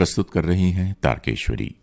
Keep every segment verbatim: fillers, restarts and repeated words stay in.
प्रस्तुत कर रही हैं तारकेश्वरी।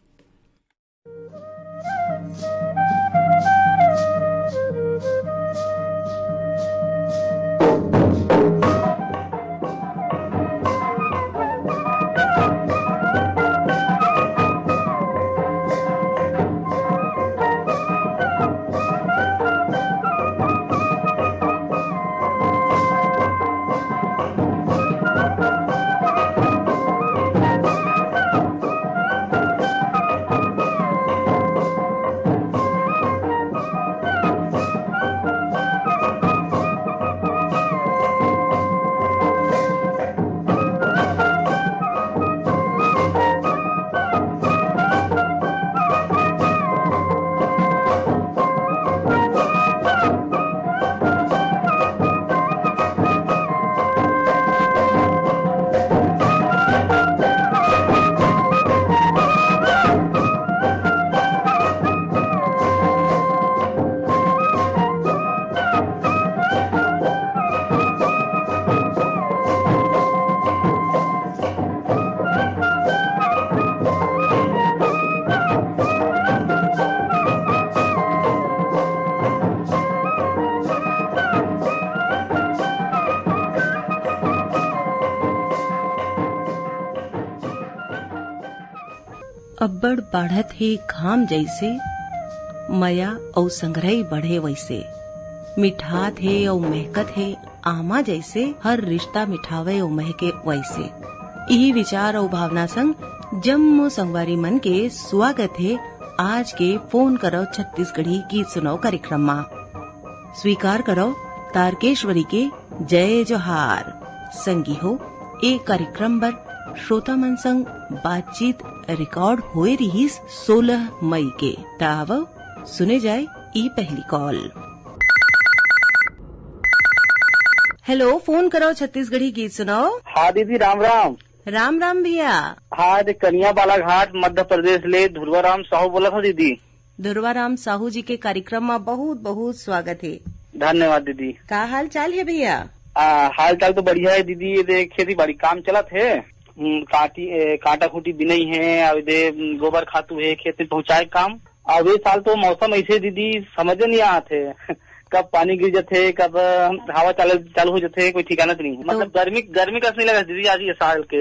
अब्बड़ बाढ़त हे घाम जइसे, मया अउ संघरई बढ़े वइसे। मिठात हे अउ महकत हे आमा जइसे, हर रिश्ता मिठावे अउ महके वइसे। इही विचार अउ भावना संग जम्मो संगवारी मन के स्वागत हे आज के फोन करव छत्तीसगढ़ी गीत सुनव कार्यक्रम मा। स्वीकार करव तारकेश्वरी के जय जोहार। संगी हो, ए कार्यक्रम बर श्रोता मन संग बातचीत रिकॉर्ड होए रिहिस सोलह मई के। त आवव सुने जाए ई पहली कॉल। हेलो, फोन करव छत्तीसगढ़ी गीत सुनव। हाँ दीदी, राम राम। राम राम भैया। हाँ, दे कनिया बालाघाट मध्य प्रदेश ले धुरवा राम साहू बोलत हव दीदी। धुरवा राम साहू जी के कार्यक्रम मा बहुत बहुत स्वागत हे। धन्यवाद दीदी। का हाल चाल हे भैया? आ, हाल चाल तो बढ़िया हे दीदी। ये दे खेती बाड़ी काम चलत हे। हम्म, काटी, ए, कांटा खूंटी बिनई हे, अउ दे, हम्म, गोबर खातू हे, खेत में पहुंचाए के काम। अब ये साल तो मौसम ऐसे दीदी समझ नहीं आत हे। कब पानी गिर जथे, कब, अ, हवा चाल-, चालू हो जथे, कोई ठिकाना तो नहीं हे। तो मतलब गर्मी, गर्मी कस नहीं लगा दीदी आज ये साल के।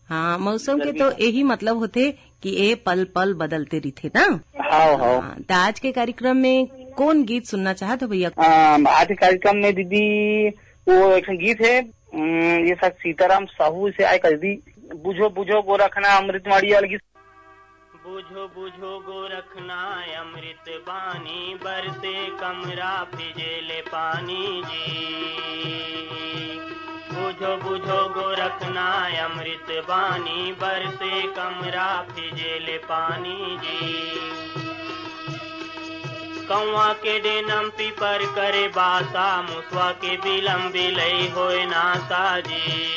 हाँ, मौसम के गर्मी तो का। यही मतलब होथे कि ए पल पल बदलते रहिथे ना। हाव, हाव। हाँ, त आज के कार्यक्रम में कौन गीत सुनना चाहत हो भैया? अम, आज के कार्यक्रम में दीदी वो एक ठन गीत हे, अम, ये शायद सीताराम साहू से आए कर दी, बुझो बुझो गोरखना अमृत माड़ी वाला गीत। बुझो बुझो गोरखना अमृत बानी, बरसे कमरा फिजे ले पानी जी। बुझो बुझो गोरखना अमृत बानी, बरसे कमरा फिजे ले पानी जी। कौआ के डेनम पीपर करे बासा, मुसवा के बिलम बिलई होए नासा जी।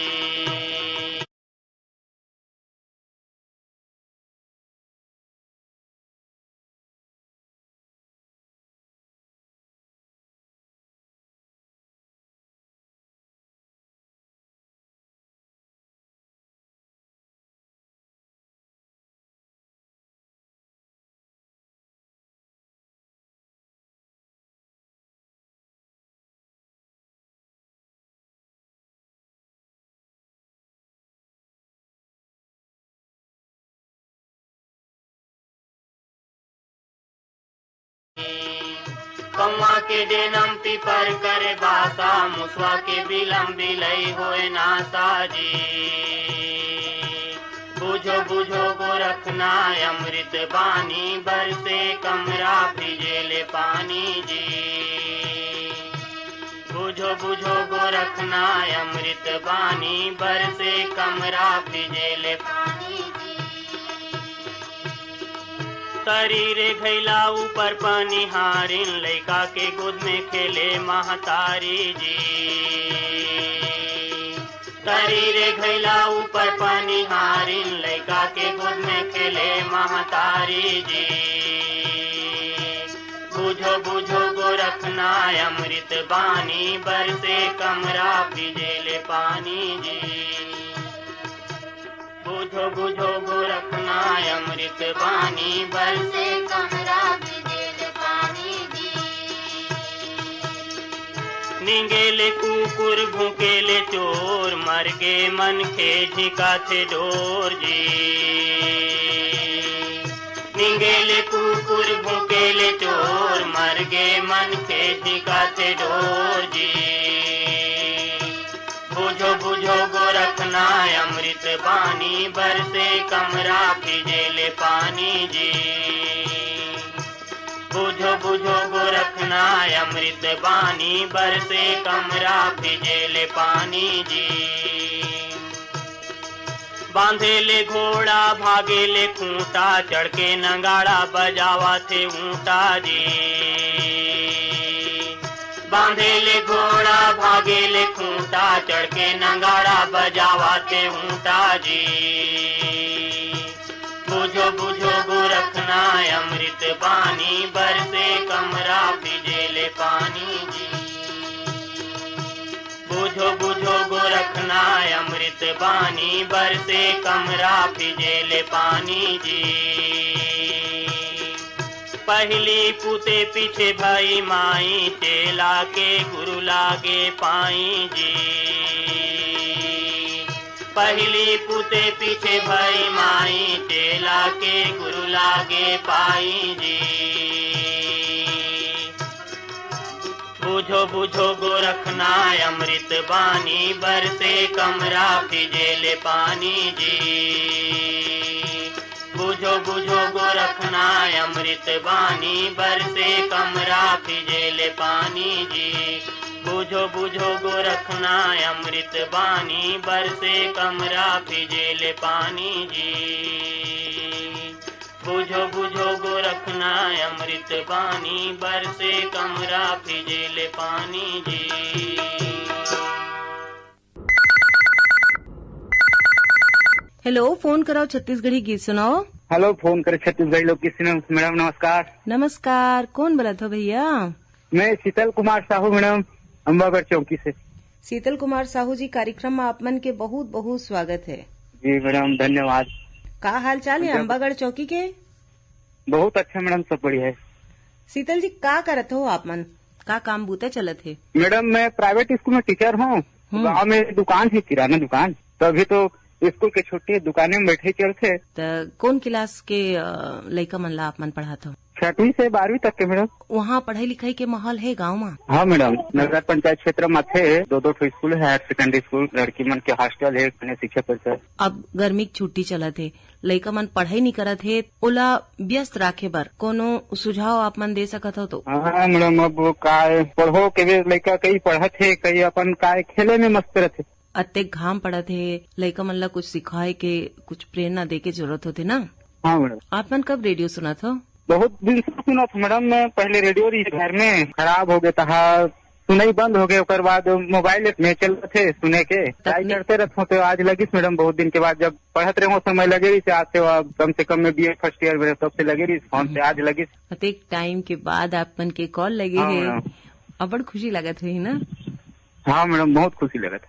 कौआ के डेनम पीपर करे बासा, मुसवा के बिलम बिलई होए नासा जी। बुझो बुझो गोरखना अमृत बानी, बरसे कमरा फिजे ले पानी जी। बुझो बुझो गोरखना अमृत बानी, बरसे कमरा फिजे ले पानी जी। तरी रे घैला ऊपर पनिहारिन, लइका के गोद में खेले महतारी जी। तरी रे घैला ऊपर पनिहारिन, लइका के गोद में खेले महतारी जी। बुझो बुझो गोरखना अमृत बानी, बरसे कमरा फिजे ले पानी जी। बुझो बुझो गोरख बानी बरसे कमरा भिजेल पानी जी। निंगेले कुकुर भूकेले चोर, मरगे मनखे झिकाथे डोर जी। निंगेले कुकुर भूकेले चोर, मरगे मनखे झिकाथे डोर जी। बुझो बुझो गोरखनाथ अमृत बानी, बरसे कमरा भिजेले पानी जी। बुझो बुझो गोरखनाथ अमृत बानी, बरसे कमरा भिजेले पानी जी। बांधेले घोड़ा भागेले खूंटा, चढ़ के नगाड़ा बजावथे ऊंटा जी। बांधेले घोड़ा भागेले खूंटा, चढ़ के नगाड़ा बजावथे ऊंटा जी। बुझो बुझो गोरखनाथ अमृत बानी, बरसे कमरा भिजेले पानी जी। बुझो बुझो गोरखनाथ अमृत बानी, बरसे कमरा भिजेले पानी जी। पहिली पुते पीछे भई माई, चेला के गुरु लागे पाई जी। पहिली पुते पीछे भई माई, चेला के गुरु लागे पाई जी। बुझो बुझो गोरखनाथ अमृत बानी, बरसे कमरा भिजेले पानी जी। बुझो बुझो गोरखनाथ अमृत बानी, बरसे कमरा भिजेले पानी जी। बुझो बुझो गोरखनाथ अमृत बानी, बरसे कमरा भिजेले पानी जी। बुझो बुझो गोरखनाथ अमृत बानी, बरसे कमरा भिजेले पानी जी। हेलो, फोन कराओ छत्तीसगढ़ी गीत सुनाओ। हेलो, फोन करे छत्तीसगढ़ी लोकगीत सुनाओ। मैडम नमस्कार। नमस्कार, कौन बोलत हो भैया? मैं शीतल कुमार साहू मैडम, अम्बागढ़ चौकी से। शीतल कुमार साहू जी, कार्यक्रम में आप मन के बहुत बहुत स्वागत है। जी मैडम, धन्यवाद। का हाल चाल है मैडम? अम्बागढ़ चौकी के? बहुत अच्छा मैडम, सब बढ़िया है। शीतल जी, का करत हो आप मन? का काम बूता चलत है? मैडम, मैं प्राइवेट स्कूल में टीचर हूँ। हम्म। गांव में दुकान है, किराना दुकान, तो अभी तो स्कूल के छुट्टी है, दुकाने में बैठे चलते। त कौन क्लास के, अ, लइका मन ला आप मन पढ़ात हो? छठवीं से बारहवीं तक के मैडम। वहाँ पढ़ाई लिखाई के माहौल है गांव में? हाँ मैडम, नगर पंचायत क्षेत्र में थे, दो दो ठो स्कूल है, हायर सेकेंडरी स्कूल, लड़की मन के हॉस्टल है, कन्या शिक्षा परिषद। अब गर्मी की छुट्टी चलत है, लइका मन पढ़ाई नहीं करत हे, ओला व्यस्त राखे बर कोनो सुझाव आप मन दे सकत हो तो? हाँ मैडम, अब काय पढ़ो के बे लइका कई पढ़त हे, कई अपन काय खेले में मस्त रहथे। अतेक घाम पड़त हे, लइका मन ला कुछ सिखाए के, कुछ प्रेरणा दे के जरूरत होथे ना। हाँ मैडम। आप मन कब रेडियो सुनत हो? बहुत दिन से सुनत मैडम, मैं पहले रेडियो रही घर में, खराब हो गया था, सुनई बंद हो गए, ओकर बाद मोबाइल में चलत हे सुने के, ट्राई तकनीक करते रहत हों, तो आज लगिस मैडम, बहुत दिन के बाद जब पढ़त रहे समय लगे रहिस, आज से अब कम से कम मैं बीए फर्स्ट ईयर में, तब से लगे रहिस फोन से, हम्म। आज लगिस। अतेक टाइम के बाद आप मन के कॉल लगे हाँ हे, मैडम। अबड़ खुशी लगत होही ना? हाँ मैडम, बहुत खुशी लगत।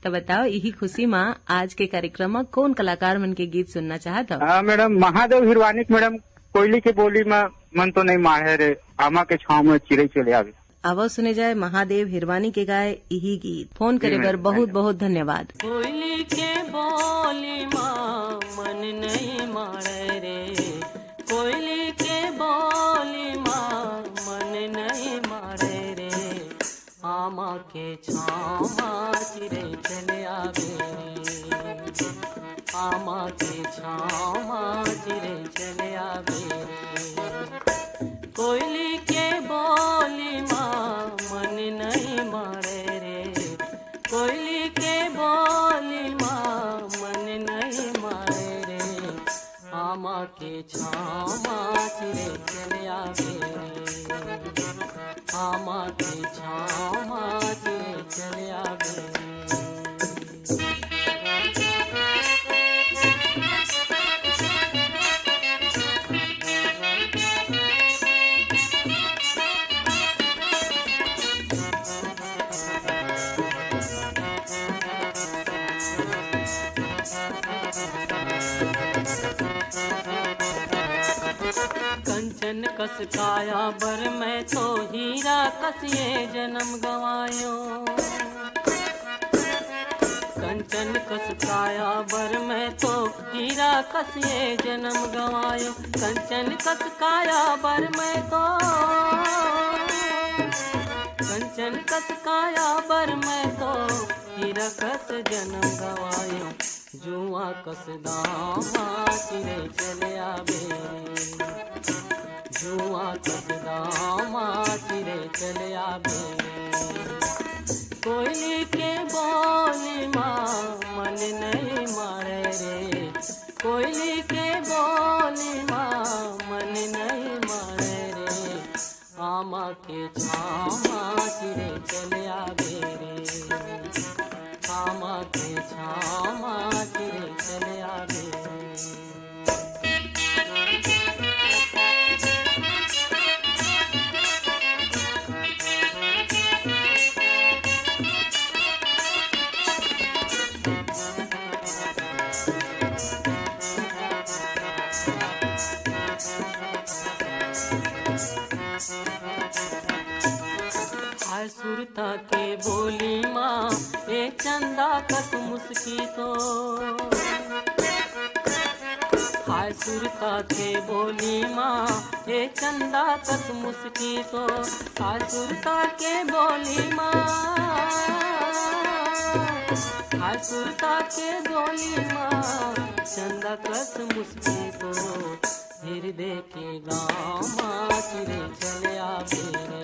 तो बताओ, यही खुशी में आज के कार्यक्रम में कौन कलाकार मन के गीत सुनना चाहत हो? हाँ मैडम, महादेव हिरवानिक मैडम, कोयली के बोली में मन तो नहीं माढ़े रे, आमा के छाँव में चिरई चले आवे। आवो सुने जाए महादेव हिरवानी के गाए इही गीत। फोन करे जी, बर मैम, बहुत, धन्यवाद। बहुत धन्यवाद। कोयली के बोली मा मन नहीं मारे रे, कोयली के बोली मा मन नहीं मारे रे। आमा के छाँव मा चिरई चले आवे रे, आमा के छाँव मा चिरई चले आवे रे। कोयली के बोली मा मन नहीं मारे रे, कोयली के बोली मा मन नहीं मारे रे। आमा के छाँव मा चिरई चले आवे रे, आमा के छाँव मा चिरई चले आवे रे। कंचन कस काया बर मैं तो हीरा कस ये जन्म गंवायो। कंचन कस काया बर मैं तो हीरा कस ये जन्म गंवायो। कंचन कस काया बर मैं तो, कंचन कस काया बर मैं तो हीरा कस जन्म गंवायो। जुआ कस दामा चिरे चले आबे रे, जुआ कस दामा चिरे चले आबे रे। कोयली के बोली मा मन नहीं मारे रे, कोयली के बोली मा मन नहीं मारे रे। आमा के छामा चिरे चले आबे रे, आमा के छामा चिरे चले आबे रे। हाय सुरता के बोली मा ए चंदा कस मुस्की तो, हाय सुरता के बोली मा ए चंदा कस मुस्की तो, हाय सुरता के बोली मा, हाय सुरता के बोली मा चंदा कस मुस्की तो। हिरदे के गाँव मा चिरे चले आबे रे,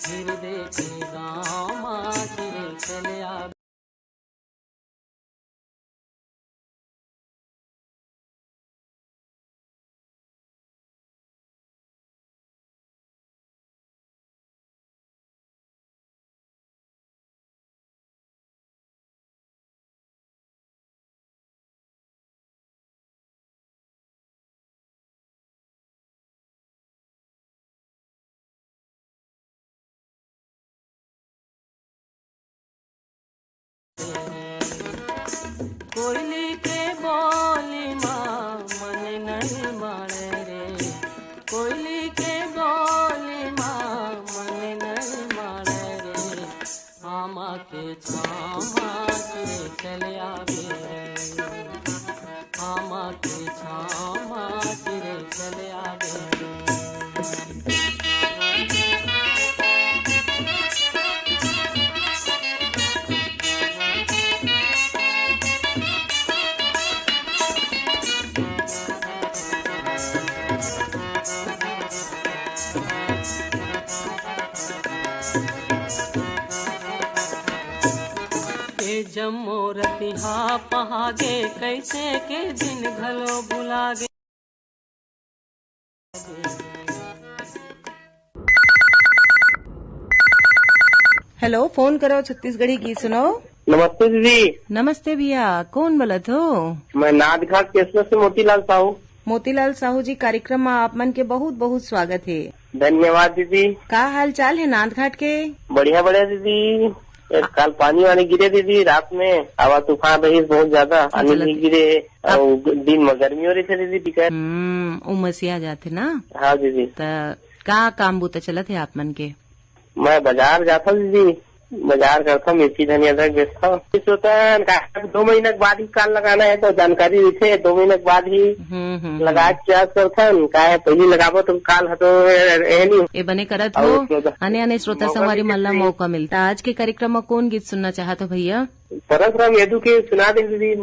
हिरदे के गाँव मा चिरे चले आबे। कोयली के बोली मा मन नहीं मारे रे, कोयली के बोली मा मन नहीं मारे रे। आमा के छामा चिरे चले आबे, आमा के छामा चिरे चले आबे। ए जम्मो रतिहा पहागे, कैसे के दिन घलो भुलागे। हेलो, फोन करो छत्तीसगढ़ी गीत सुनाओ। नमस्ते दीदी। नमस्ते भैया, कौन बोलत हो? मैं नाथघाट केसला से मोतीलाल साहू। मोतीलाल साहू जी, कार्यक्रम में आप मन के बहुत बहुत स्वागत है। धन्यवाद दीदी। का हाल चाल है नाथघाट के? बढ़िया बढ़िया दीदी। ए, काल पानी वानी गिरे दीदी रात में, हवा तूफान रहिस बहुत ज्यादा, पानी चलत भी गिरे, अउ दिन में गर्मी हो रही थी दीदी, बिकट। हम्म, उमसिया जाथे ना। हाँ दीदी। त का काम बूता चलत हे आप मन के? मैं बाजार जाता दीदी, बाजार करता, मिर्ची धनिया अदरक बेचता। सोचन का दो महीना के बाद ही काल लगाना है, तो जानकारी रहिथे दो महीना के बाद ही हम्म, हम्म, लगा हम्म। के प्रयास करथन। का है, पहली लगाबो तो काल हतो, ए नहीं। ए बने करत अउ हो, श्रोता आने आने श्रोता मौका संगवारी भी मन ला मिलथे। मौका मिलता। आज के कार्यक्रम में कौन गीत सुनना चाहत हो भैया? परसराम यदु के सुना दे दीदी,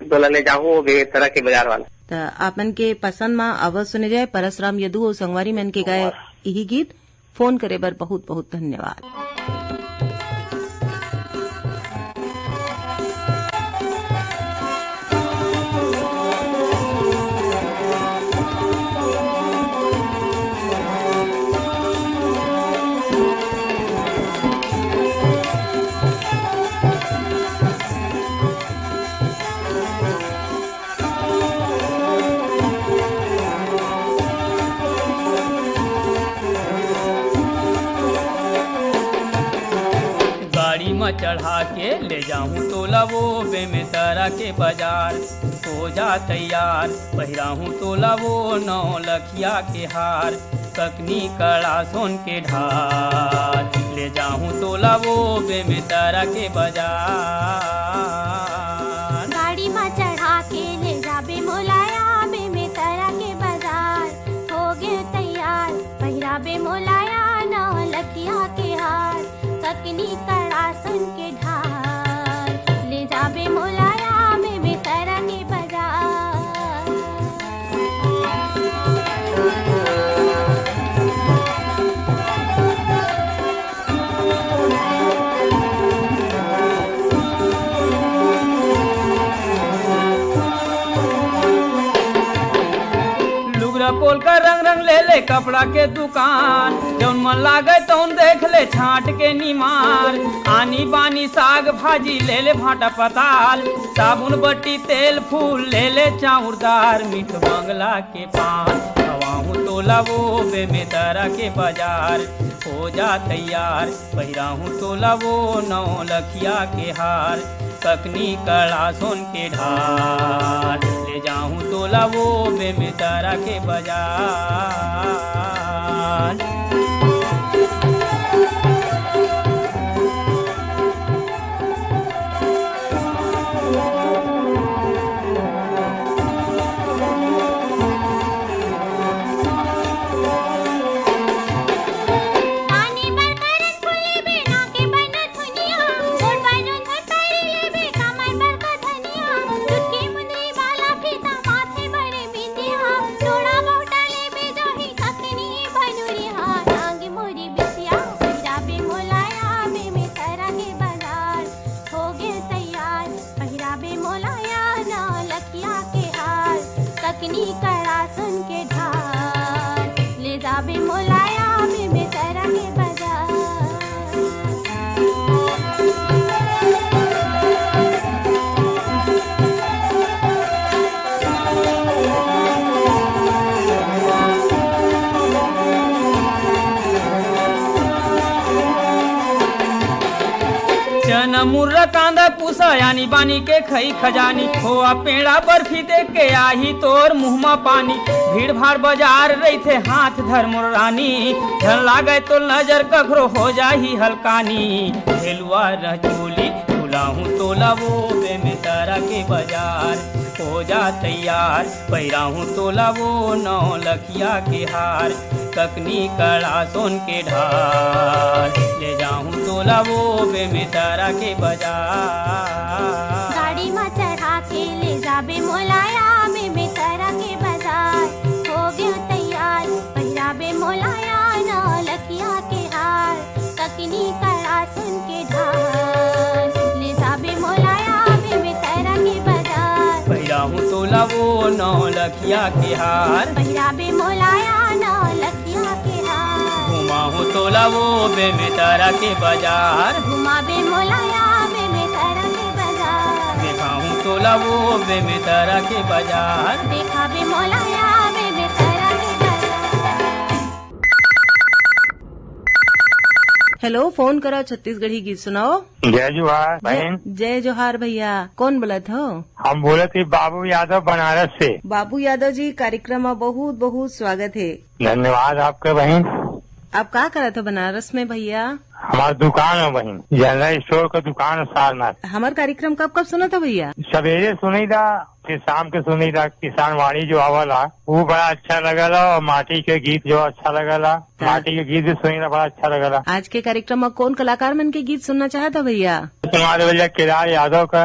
बोला ले जाहूं वो बेतरा के बाजार वाला। त आप मन के पसंद मा अवश्य सुने जाए परसराम यदु और संगवारी मन के गाए यही गीत। फोन करे बर बहुत बहुत धन्यवाद। चढ़ा के ले जाहूँ तोला वो बेमेतरा के बाजार। हो जा तैयार, पहिराहूँ तोला वो नौ लखिया के हार। ककनी कड़ा सोन के ढाल, ले जाहूँ तोला वो बेमेतरा के बाजार। गाड़ी म चढ़ा के ले जाबे मोला या बेमेतरा के बाजार। हो गे तैयार, पहिराबे मोला या नौ लखिया के हार। ककनी कड़ा सुन के ढाल, ले जाबे मोला या बेमेतरा के बाजार। लुगरा पोलका रंग रंग ले ले कपड़ा के दुकान, जौन मन लागे तौन देख ले छांट के निमार। आनी बानी साग भाजी ले ले भाटा पताल, साबुन बट्टी तेल फूल ले ले चाउर दार। मीठ बंगला के पान खवाहूँ तोला वो बेमेतरा के बाजार। हो जा तैयार, पहिराहूँ तोला वो नौ लखिया के हार। ककनी कड़ा सोन के ढाल, ले जाहूँ तोला वो बेमेतरा के बाजार। हो गे तैयार, पहिराबे मोला या नौ लखिया के हार। ककनी कड़ा सुन के ढाल, ले जाबे मोला या बेमेतरा के बाजार। चना मुर्रा कांदा पूसा, आनी बानी के खई खजानी। खोआ पेड़ा बर्फी देख के आही तोर मुंह म पानी। भीड़ भाड़ बाजार रहिथे, हाथ धर मोर रानी। झन लागे तो नजर कखरो हो जाही हलकानी। झेलुआ रह चोली फुलाहूँ तोला वो बेमेतरा के बाजार। हो जा तैयार, पहिराहूँ तोला वो नौ लखिया के हार। ककनी कड़ा सोन के ढाल, ले जाहूँ तोला वो बेमेतरा के बाजार। गाड़ी म चढ़ा के ले जाबे मोला या बेमेतरा के बाजार। हो गे तैयार, पहिराबे मोला या नौ लखिया के हार। ककनी कड़ा सुन के ढाल, ले जाबे मोला या बेमेतरा के बाजार। पहिराहूँ तोला वो नौ लखिया के हार। पहिराबे मोला या नौ लखिया के हार। घुमाहूँ तोला वो बेमेतरा के बाजार। घुमाबे मोला या बेमेतरा के बाजार। देखाहूँ तोला वो बेमेतरा के बाजार। देखाबे मोला या बेमेतरा के बाजार। हेलो, फोन करा छत्तीसगढ़ी गीत सुनाओ। जय जोहार बहन। जय जोहार भैया, कौन बोलत हो? हम बोलत ही बाबू यादव बनारस से। बाबू यादव जी, कार्यक्रम में बहुत बहुत स्वागत है। धन्यवाद आपके बहन। आप का करत हो बनारस में भैया? हमार दुकान है बहन, जनरल स्टोर का दुकान है सारनाथ। हमार कार्यक्रम कब कब सुनत हो भैया? सवेरे सुनीला, फिर शाम के सुनीला, किसान वाणी जो आवला, वो बड़ा अच्छा लगला, और माटी के गीत जो अच्छा लगला, हाँ। माटी के गीत भी सुनीला, बड़ा अच्छा लगला। आज के कार्यक्रम में कौन कलाकार मन के गीत सुनना चाहत हो भैया? सुना दे भैया केदार यादव का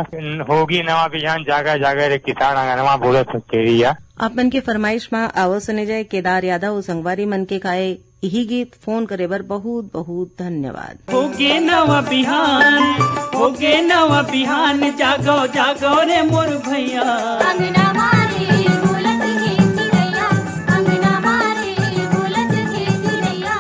होगी नवा बिहान, जागा जागा रे किसान अंगनवा बोलत हो तेरिया। आप मन के फरमाइश में आवो सुने जाए केदार यादव और संगवारी मन के गाए यही गीत। फोन करे बर बहुत बहुत धन्यवाद। होगे नवा बिहान, होगे नवा बिहान, जागो जागो रे मोर भैया। अंगना मारे बोलत हे चिरैया, अंगना मारे बोलत हे चिरैया।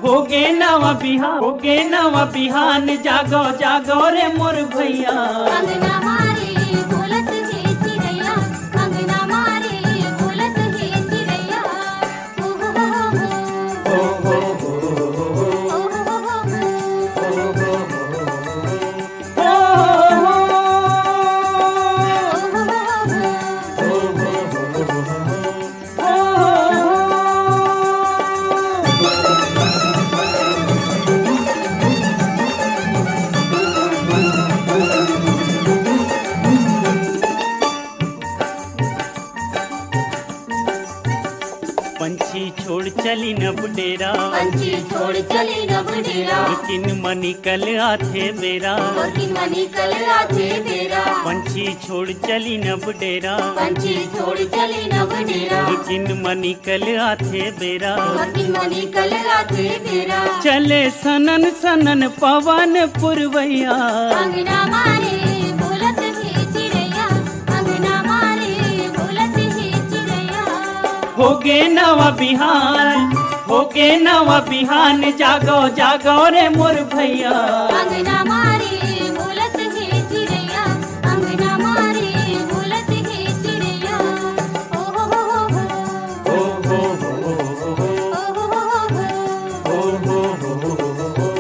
होगे नवा बिहान, होगे नवा बिहान, जागो जागो रे मोर भैया। अंगना मारे बोलत हे चिरैया, अंगना मारे बोलत हे चिरैया। चली नब डेरा। पंछी छोड़ चली नब डेरा। किन मनी कल आथे बेरा। किन मनी कल आथे बेरा। पंछी छोड़ चली नब डेरा। पंछी छोड़ चली नब डेरा। किन मनी कल आथे बेरा। किन मनी कल आथे बेरा। चले सनन सनन पवन पुरवैया। अंगना मारे बोलत हे चिड़ैया। अंगना मारे बोलत हे चिड़ैया। होगे नवा बिहान, होगे नवा बिहान, जागो, जागो रे मोर भैया। अंगना मारे बोलत हे चिड़ैया, अंगना मारे बोलत हे चिड़ैया। ओ हो हो हो हो। ओ हो हो हो हो। ओ हो हो हो हो।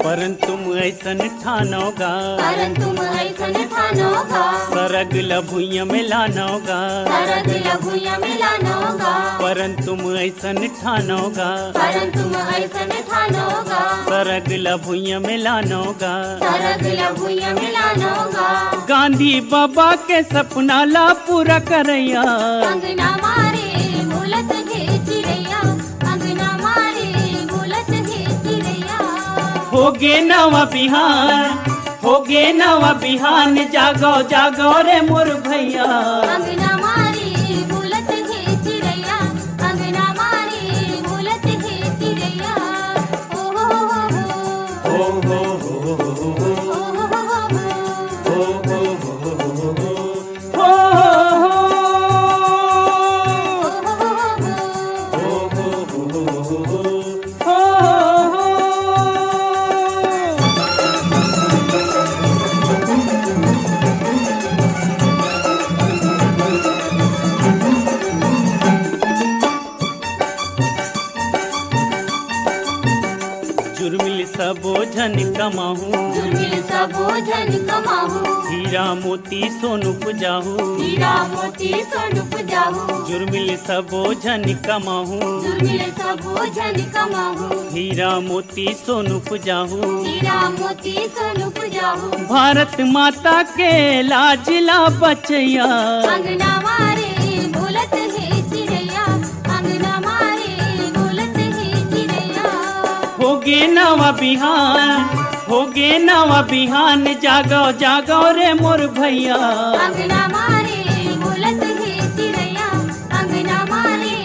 परन तुम ऐसन ठानो गा। परन तुम ऐसन ठानो गा। सरग ल भुइयां में लानो गा। सरग ल भुइयां में लानो गा। परन तुम ऐसन ठानो गा। परन तुम ऐसन ठानो गा। सरग ल भुइयां में लानो गा। सरग ल भुइयां में लानो गा। गांधी बाबा के सपना ला पूरा करैया। अंगना मारे बोलत हे चिड़ैया। अंगना मारे बोलत हे चिड़ैया। होगे नवा बिहान, होगे नवा बिहान, जागो, जागो रे मोर भैया। अंगना मारे बोलत हे चिड़ैया। अंगना मारे बोलत हे चिड़ैया। ओ हो हो हो। ओ हो हो हो। ओ हो हो हो। ओ हो हो हो। जुर्मिल सबो झन कमाहूँ। जुर्मिल सबो झन कमाहूँ। हीरा मोती सोन उपजाहूँ। हीरा मोती सोन उपजाहूँ। जुर्मिल सबो झन कमाहूँ। जुर्मिल सबो झन कमाहूँ। हीरा मोती सोन उपजाहूँ। हीरा मोती सोन उपजाहूँ। भारत माता के लाज ला बचैया। अंगना मारे बोलत हे चिड़ैया। अंगना मारे बोलत हे चिड़ैया। होगे नवा बिहान, होगे नवा बिहान, जागो, जागो रे मोर भैया। अंगना मारे बोलत हे चिड़ैया। अंगना मारे,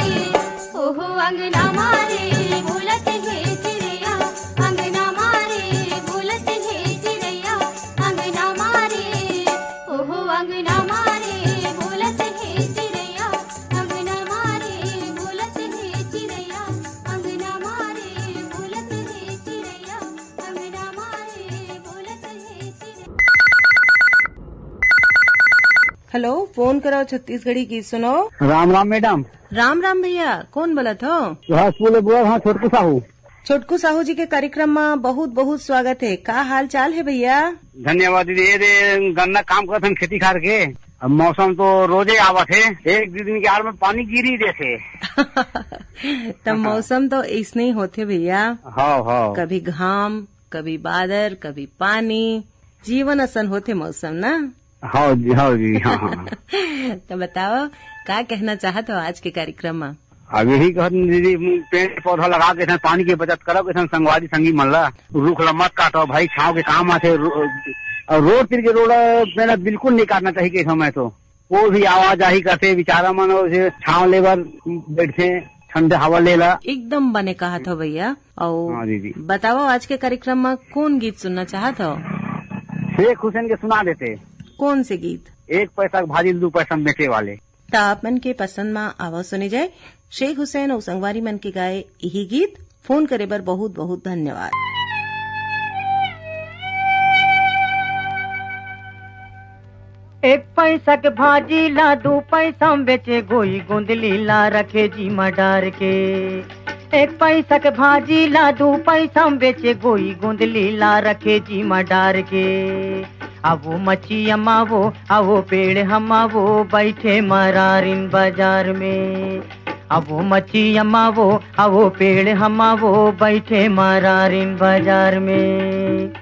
ओहो अंगना मारे बोलत हे चिड़ैया। अंगना मारे बोलत हे चिड़ैया। अंगना मारे, ओहो अंगना मारे बोलत हे चिड़ैया। अंगना मारे बोलत हे चिड़ैया। अंगना मारे बोलत हे चिड़ैया। अंगना मारे बोलत हे चिड़ैया। हेलो, फोन करो छत्तीसगढ़ी गीत सुनो। राम राम मैडम। राम राम भैया, कौन बोलत हो? सुहासपुर ले बोलत हँव, छोटकू साहू। छोटकू साहू जी के कार्यक्रम में बहुत बहुत स्वागत है। का हाल चाल है भैया? धन्यवाद दीदी। ये दे गन्ना काम करत हन खेती खार के। अब मौसम तो रोजे आवत है, एक दू दिन के आड़ में पानी गिरी देथे। त मौसम तो ऐसने ही होथे भैया। हव, हव। कभी घाम, कभी बादर, कभी पानी, जीवन असन होथे मौसम ना। हव जी, हव जी, हाँ, हाँ। त बताओ, का कहना चाहत हो आज के कार्यक्रम में? अब यही कहत हन दीदी, पेड़ पौधा लगा के अइसन पानी के बचत करव, अइसन संगवारी संगी मन ला, रुख ला मत काटव भाई, छाँव के काम आथे। रो-, अउ रोड तीर के रोड, पेड़ बिल्कुल नहीं काटना चाहिए के समय तो। कोई भी आवाजाही करथे, बेचारा मन ओसे छाँव ले बर बैठथे, ठंडा हवा ले ला। एकदम बने कहत हो भैया। अउ हाँ दीदी। बताओ, आज के कार्यक्रम में कौन गीत सुनना चाहत हो? शेख हुसैन के सुना देते। कौन से गीत? एक पैसा के भाजी दू पैसा में बेचे वाले। त आप मन के पसंद म आवा सुने जाए शेख हुसैन अउ संगवारी मन के गाए इही गीत। फोन करे बर बहुत बहुत धन्यवाद। एक पैसा के भाजी ला दू पैसा में बेचे, गोई गोंदली ला रखे जी म डार के। एक पैसा के भाजी ला दू पैसा में बेचे, गोई गोंदली ला रखे जी म डार के। अवो मची अमावो, अवो पेड़ हमावो, बैठे मरारिन बाजार में। अवो मची अमावो, अवो पेड़ हमावो, बैठे मरारिन बाजार में।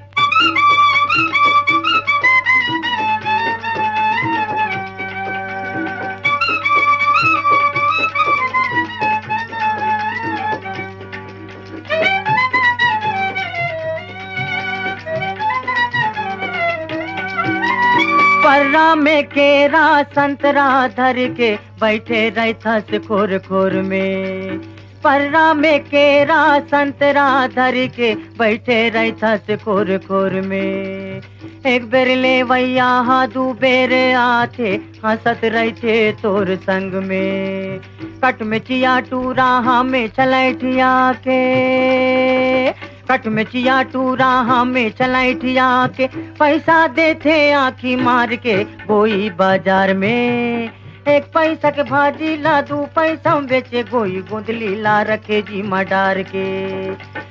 पर्रा में केरा संतरा धर के बैठे रहिथस खोर खोर में। पर्रा में केरा संतरा धर के बैठे रहिथस खोर खोर में। एक बेर लेवइया हा दू बेर आथे, हंसत रहिथे तोर संग में। कट में चिया टूरा हमें चलैठिया के, कट में चिया टूरा हमें चलैठिया के, पैसा देथे आँखी मार के गोई बाजार में। एक पैसा के भाजी ला दू पैसा में बेचे गोई गोंदली ला रखे जीमा डार के।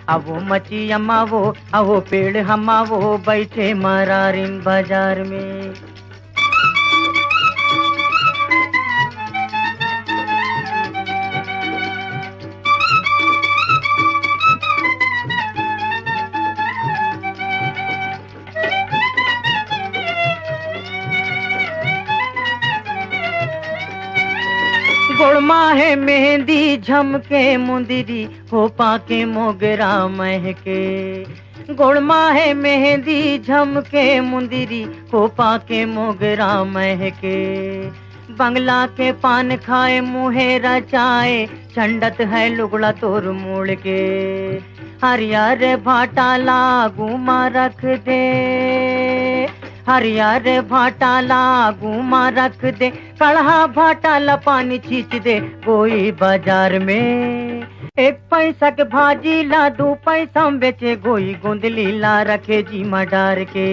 अवो मची अमावो, अवो पेड़ हमावो, बैठे मरारिन बाजार में। गोड़मा हे मेहंदी झमके मुंदरी, खोपा के मोगरा महके। गोड़मा हे मेहंदी झमके मुंदरी, खोपा के मोगरा महके। बंगला के पान खाए मुहे रचाए, छंडत है लुगड़ा तोर मोड़ के। हरियर भाटा ला आगू मा रख दे, हरियर भाटा ला आगू मा रख दे, कड़हा भाटा ला पानी छींच दे गोई बाजार में। एक पैसा के भाजी ला दू पैसा में बेचे गोई गोंदली ला रखे जीमा डार के।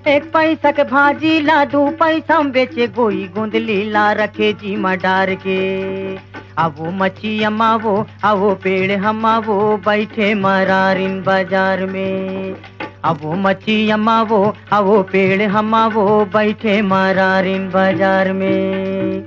एक पैसा के भाजी ला दू पैसा में बेचे गोई गोंदली ला रखे जीमा डार के। अवो मची अमावो, अवो पेड़ हमावो, बैठे मरारिन बाजार में। अवो मची अमावो, अवो पेड़ हमावो, बैठे मरारिन बाजार में।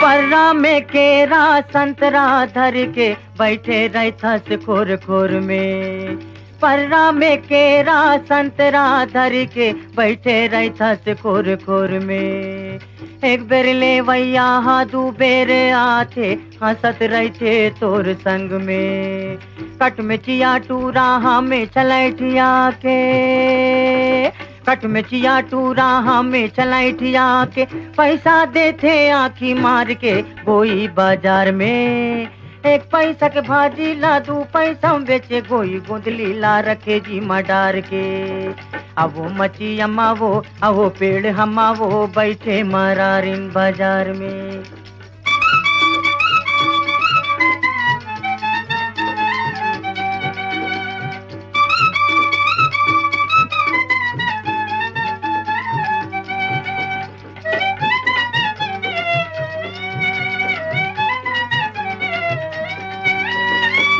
पर्रा में केरा संतरा धर के बैठे रहिथस खोर खोर में। पर्रा में केरा संतरा धर के बैठे रहिथस खोर खोर में। एक बेर लेवइया हा दू बेर आथे, हंसत रहिथे तोर संग में। कट में चिया टूरा हमें चलैठिया के, कट में चिया टूरा हमें चलैठिया के, पैसा देथे आँखी मार के गोई बाजार में। एक पैसा के भाजी ला दू पैसा में बेचे गोई गोंदली ला रखे जीमा डार के। अवो मची अमावो, अवो पेड़ हमावो, बैठे मरारिन बाजार में।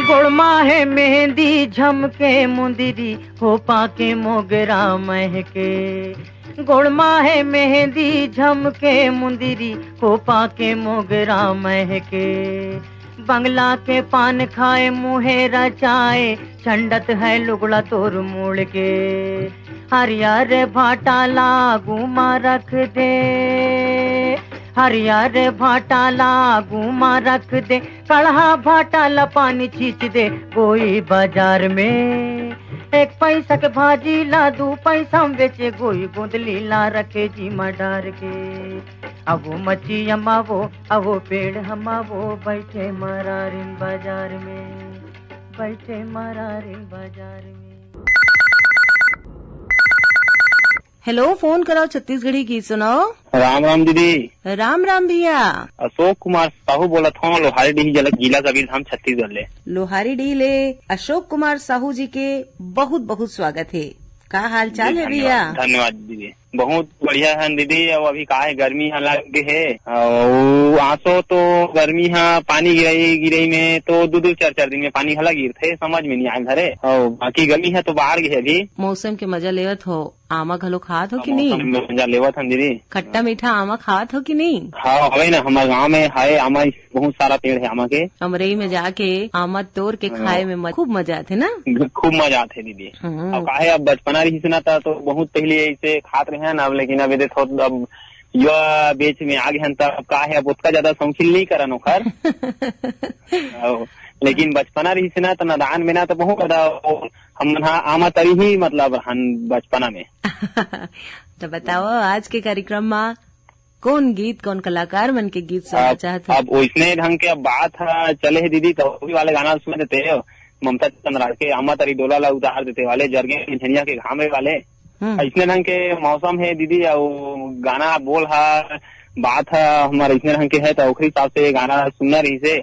गोड़मा हे मेहंदी झमके मुंदरी, खोपा के मोगरा महके। गोड़मा हे मेहंदी झमके मुंदरी, खोपा के मोगरा महके। बंगला के पान खाए मुहे रचाए, छंडत है लुगड़ा तोर मोड़ के। हरियर भाटा ला आगू मा रख दे, हरियर भाटा ला आगू मा रख दे, कड़हा भाटा ला पानी छींच दे गोई बाजार में। एक पैसा के भाजी ला दू पैसा में बेचे गोई गोंदली ला रखे जीमा डार के। अवो मची अमावो, अवो पेड़ हमावो, बैठे मरारिन बाजार में, बैठे मरारिन बाजार में। हेलो, फोन कराओ, छत्तीसगढ़ी गीत सुनाओ। राम राम दीदी। राम राम भैया। अशोक कुमार साहू बोलत हूँ, लोहारी डीह, जिला, जिला कबीरधाम, छत्तीसगढ़ ले। लोहारी डीह ले अशोक कुमार साहू जी के बहुत बहुत स्वागत है। का हाल चाल जी, है भैया? धन्यवाद, धन्यवाद दीदी। बहुत बढ़िया है दीदी। अब अभी का है, गर्मी यहाँ लग गे है, और आसो तो गर्मी है, पानी गिरई गिरई में तो दो दो चार चार दिन में पानी हला गिरथे, समझ में नहीं आए घरे। और बाकी गर्मी है तो बाहर गे है अभी। मौसम के मजा लेवत हो, आमा घलो खात हो कि नहीं? मौसम में मजा लेवत हन दीदी। खट्टा मीठा आमा खात हो कि नहीं? हाँ, हवे ना, हमारे गांव में है आमा, बहुत सारा पेड़ है आमा के। अमरई में जाके आमा तोड़ के हाँ। खाए में मज-, खूब मजा आथे ना? खूब मजा आथे दीदी। हम्म। अब काहे, अब बचपना रहिस ना, त तो बहुत पहले ऐसे खात रहे ना, अब लेकिन अब ये देखो, अब युवा बीच में आ गए हैं, तब का है, अब उतना ज्यादा शौकीन नहीं करन ओखर। अब लेकिन बचपना रहिस ना, त नादान में ना, त बहुत ज्यादा वो, हम मन हा आमा तरी ही, मतलब, रहन बचपना में। तो बताओ, आज के कार्यक्रम में कौन गीत, कौन कलाकार मन के गीत सुनना अब, चाहत हो? अब ओइसने ढंग के अब बात ह, चले हे दीदी, तो वही वाले गाना सुन देते हो, ममता चंद्रा के आमा तरी डोला ला उतार देते वाले, जरगे झनिया के घामे वाले। हम्म। ऐसने ढंग के मौसम है दीदी, और गाना बोल हा, बात हा, हमारे ऐसने ढंग के है, तो ओखरी हिसाब से गाना सुनना रही से।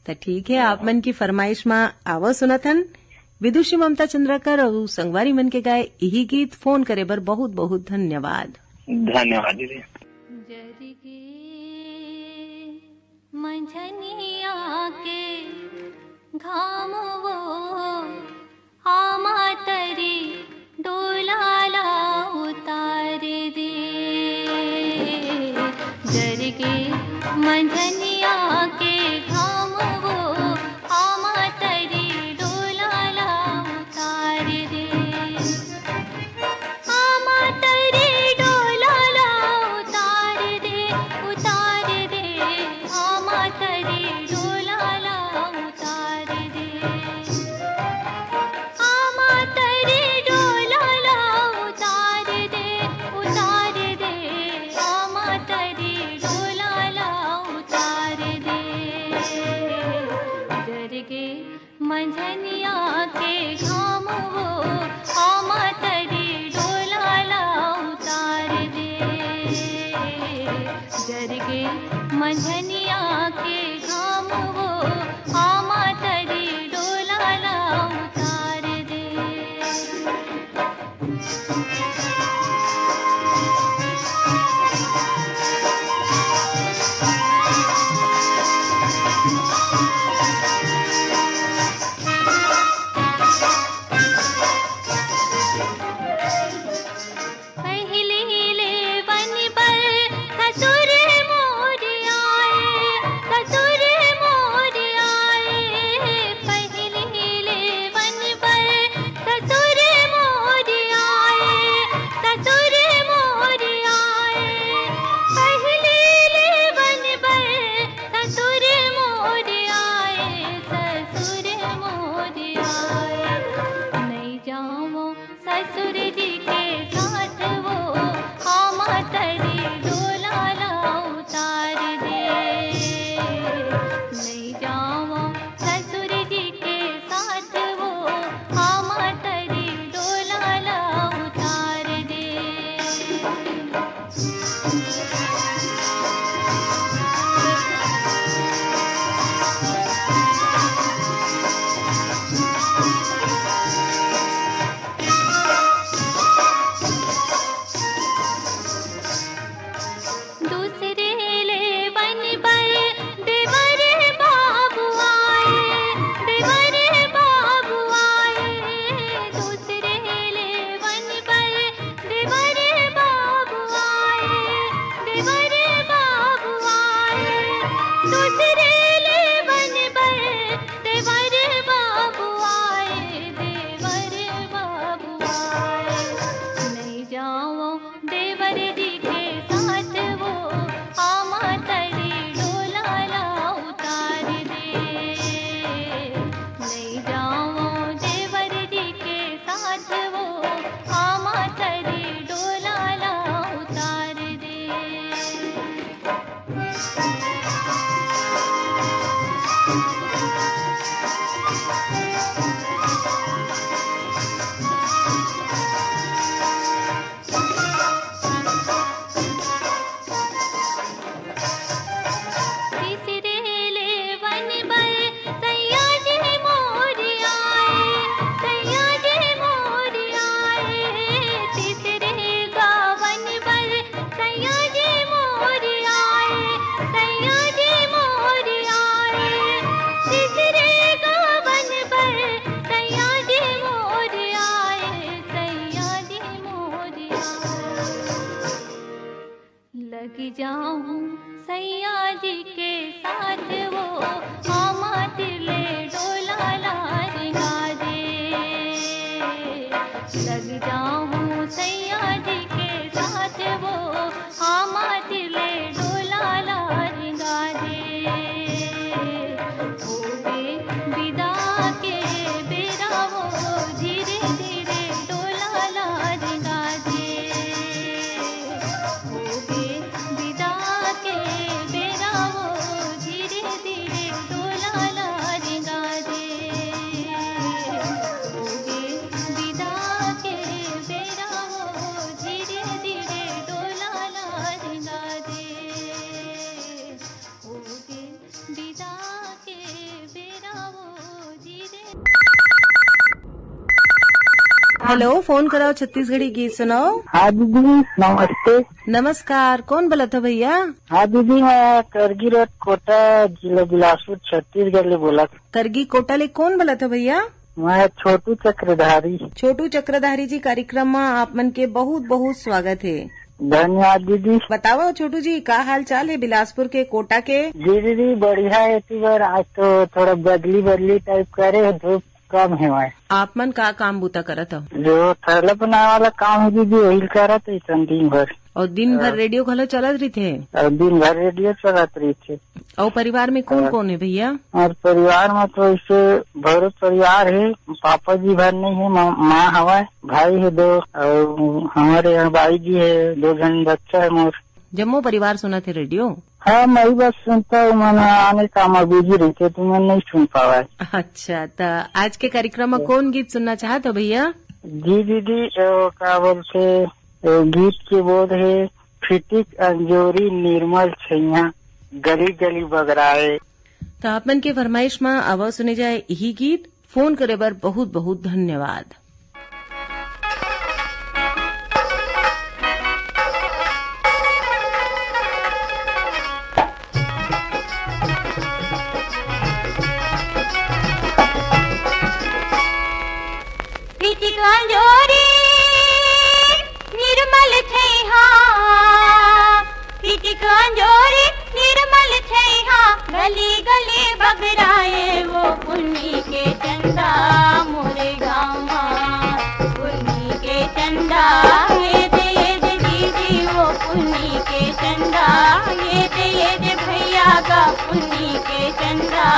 तो ठीक है, आप मन की फरमाइश मा आवो सुनत हन। विदुषी ममता चंद्राकर और संगवारी मन के गाए यही गीत। फोन करे बर बहुत बहुत धन्यवाद। धन्यवाद दीदी। जरिगे मंझनिया के घाम वो आमा तरी डोला ला उतार दे। जरगे मंझनिया के घाम वो आमा तरी डोला ला उतार दे। आमा तरी डोला ला उतार दे, उतार दे। आमा तरी डोला ला उतार दे। आमा तरी डोला ला उतार दे, उतार दे। आमा तरी डोला ला उतार दे। जरगे मंझनिया के घाम वो आमा तरी डोला ला उतार दे। जरगे मंझनिया के घाम वो आमा तरी डोला ला उतार दे। पहिले ले वन बर ससुर मोर आए, ससुर हेलो, फोन कराओ, छत्तीसगढ़ी गीत सुनाओ। हाँ दीदी, नमस्ते। नमस्कार, कौन बोलत हो भैया? हाँ दीदी, मैं करगी रोड कोटा, जिला बिलासपुर, छत्तीसगढ़ ले बोलत। करगी कोटा ले कौन बोलत हो भैया? मैं छोटू चक्रधारी। छोटू चक्रधारी जी, कार्यक्रम में आप मन के बहुत बहुत स्वागत है। धन्यवाद दीदी। बताओ छोटू जी, का हाल चाल है बिलासपुर के, कोटा के? जी दीदी, बढ़िया है। इसी बार आज तो थोड़ा बदली बदली टाइप करे, धूप कम है वहाँ। आप मन का काम बूता करत हो? जो थैला बनावे वाला काम है दीदी, वही करत है सन दिन भर। और दिन भर हाँ। रेडियो घलो चलत रहिथे? और दिन भर रेडियो चलत रहिथे। और परिवार में कौन हाँ। कौन है भैया? और परिवार में तो इसे भरो परिवार है, पापा जी भर नहीं है, माँ, माँ हवा है, भाई है दो, और हमारे यहाँ बाई जी है, दो जन बच्चा है मोर। जम्मो परिवार सुनत हे रेडियो? हाँ, मैं ही बस सुनता हूँ, मैंने आने काम में बिजी रहिथे तो मैं नहीं सुन पावा है। अच्छा, तो आज के कार्यक्रम में कौन गीत सुनना चाहत हो भैया? जी दीदी, वो का बोलथे, वो गीत के बोल है, फिटिक अंजोरी निर्मल छैया, गली गली बगराए। तो आप मन के फरमाइश में आवा सुने जाए यही गीत। फोन करे बर बहुत बहुत धन्यवाद। प्रीति कांजोरी निर्मल छैहा, प्रीति कांजोरी निर्मल छैहा, गली गली बगराए वो पुन्नी के चंदा मोरे गाँव मा। पुन्नी के चंदा ये दे, ये दे दीदी वो पुन्नी के चंदा, ये दे, ये दे भैया का पुन्नी के चंदा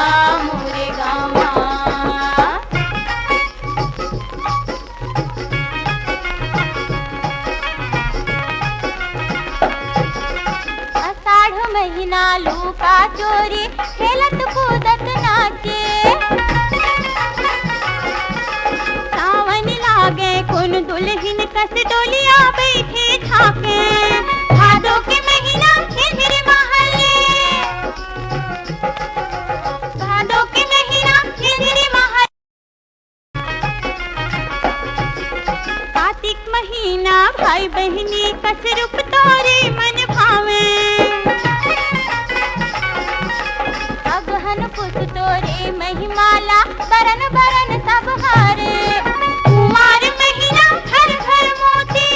मोरे गाँव मा। आषाढ़ महीना लूका चोरी खेलत कूदत नाचे। सावन लागे कुन दुल्हिन कस डोलिया बैठे झांके। भादो के महीना झिरझिर महले। भादो के महीना झिरझिर महले। कार्तिक महीना भाई बहिनी कस रूप तोरे मन भावे। अगहन पुस तोरे महिमा ला बरन बरन सब हारे। कुंवार महीना घर घर मोती।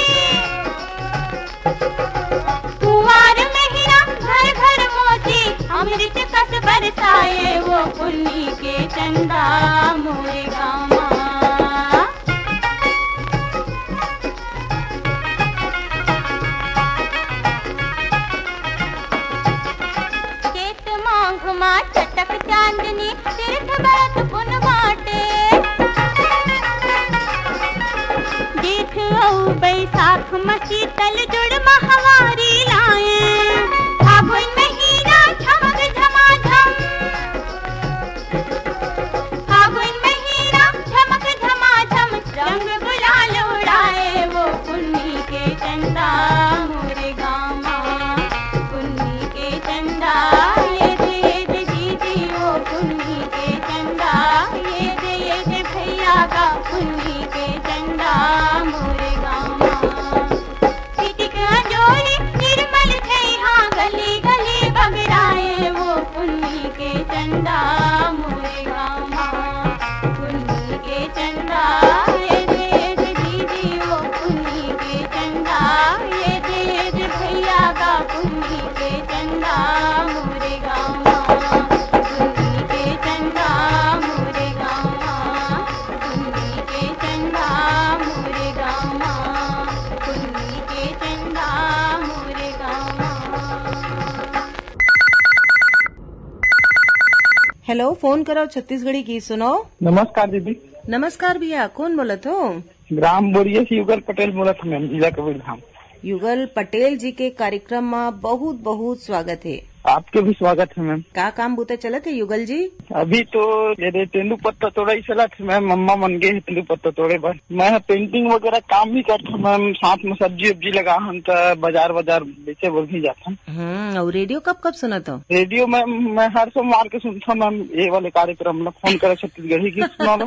कुंवार महीना घर घर मोती, अमृत कस बरसाए वो पुन्नी के चंदा मोरे गाँव मा। चैत माघ मा चटक चांदनी, तीर्थ बरत पुन बाटे। जेठ अउ बैसाख म शीतल जुड़ महवारी लाए। फागुन महीना झमक झमाझम। फागुन महीना झमक झमाझम, रंग गुलाल उड़ाए वो पुन्नी के चंदा मोरे गाँव मा। पुन्नी के चंदा ये दे, ये दे दीदी वो पुन्नी के चंदा, ये दे, ये दे भैया का पुन्नी के चंदा मोरे गाँव मा। सिटिक अंजोरी निर्मल छैहा, गली गली बगराए वो पुन्नी के चंदा मोरे गाँव मा। पुन्नी के चंदा ये दे, ये दे दीदी वो पुन्नी के चंदा, ये दे, ये दे भैया का पुन्नी के चंदा मोरे गाँव मा। पुन्नी के चंदा मोरे गाँव मा। पुन्नी के चंदा मोरे गाँव मा। पुन्नी के चंदा मोरे गाँव मा। हेलो, फोन करो छत्तीसगढ़ी गीत सुनो। नमस्कार दीदी। नमस्कार भैया, कौन बोलत हो? ग्राम बोरिया से युगल पटेल बोलत हूँ मैम, जिला कबीरधाम। युगल पटेल जी के कार्यक्रम में बहुत बहुत स्वागत है। आपके भी स्वागत है, मैम। का काम बूता चलत है, युगल जी? अभी तो ये दे तेंदू पत्ता तोड़ई चलत है, मैम। मम्मा मन गे हे तेंदू पत्ता तोड़े बर। मैं पेंटिंग वगैरह काम भी करता हूँ, मैम। साथ में सब्जी उब्जी लगा हन, त बाजार बाजार बेचे बर भी जाता हूँ। हम्म, और रेडियो कब कब सुनत हो? रेडियो, मैम, मैं हर सोमवार के सुनता हूँ, मैम। ये वाले कार्यक्रम ला, फोन करे छत्तीसगढ़ी गीत सुनाओ ला।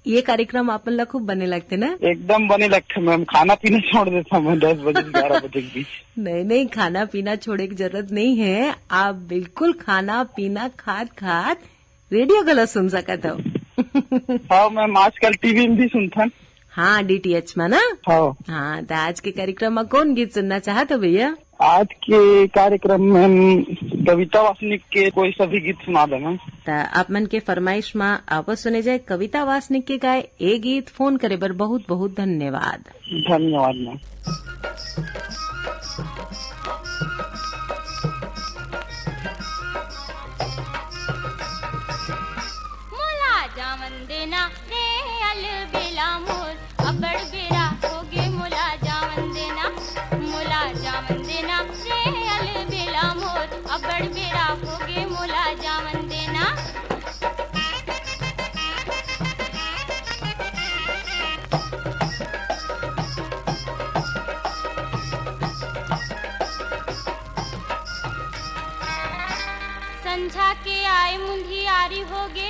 ये कार्यक्रम आप मन ला खूब बने लगथे ना? एकदम बने लगथे, मैम। खाना पीना छोड़ देता हूँ मैं दस बजे से ग्यारह बजे के बीच। नहीं, नहीं, खाना पीना छोड़े की जरूरत नहीं है। आप बिल्कुल खाना पीना खात खात रेडियो घलो सुन सकत हो। हाँ, मैम, आजकल टीवी में भी सुनथन। हाँ, डीटीएच में ना? हाँ। हाँ, तो आज के कार्यक्रम में कौन गीत सुनना चाहत हो, भैया? आज के कार्यक्रम में हम कविता वासनिक के कोई सभी गीत सुना देना। त आप मन के फरमाइश मा आवो सुने जाए कविता वासनिक के गाए ए गीत। फोन करे बर बहुत बहुत धन्यवाद। धन्यवाद, मैम। मोला जावन देना रे अलबेला मोर, अब्बड़ बेरा होगे मोला जावन देना। मोला जावन देना रे अलबेला मोर, अब्बड़ बेरा होगे मोला जावन देना। संझा के आए मुंधियारी होगे,